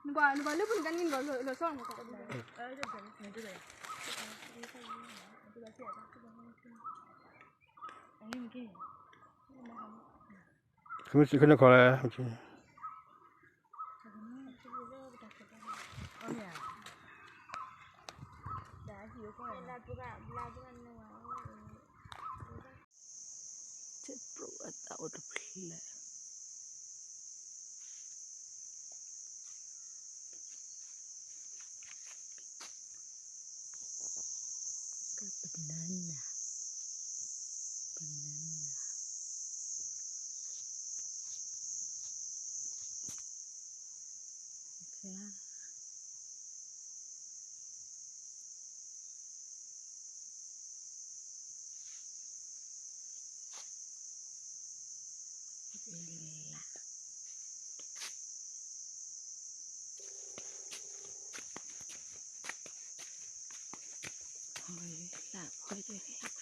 နပှၤလၢပနကနံၣ်နကလီၤဆီ မ့ၢ်စံးခဲန့ၣ်ခီလဲၣ်. ဆ့ပရူအသးအိၣ်တဖျၢၣ်. ကပနၢနၤ, ပနၢနၤ, ကျါ လၢ်, ဖီယွၤလၢ်, ဖီယွၤလၢ်.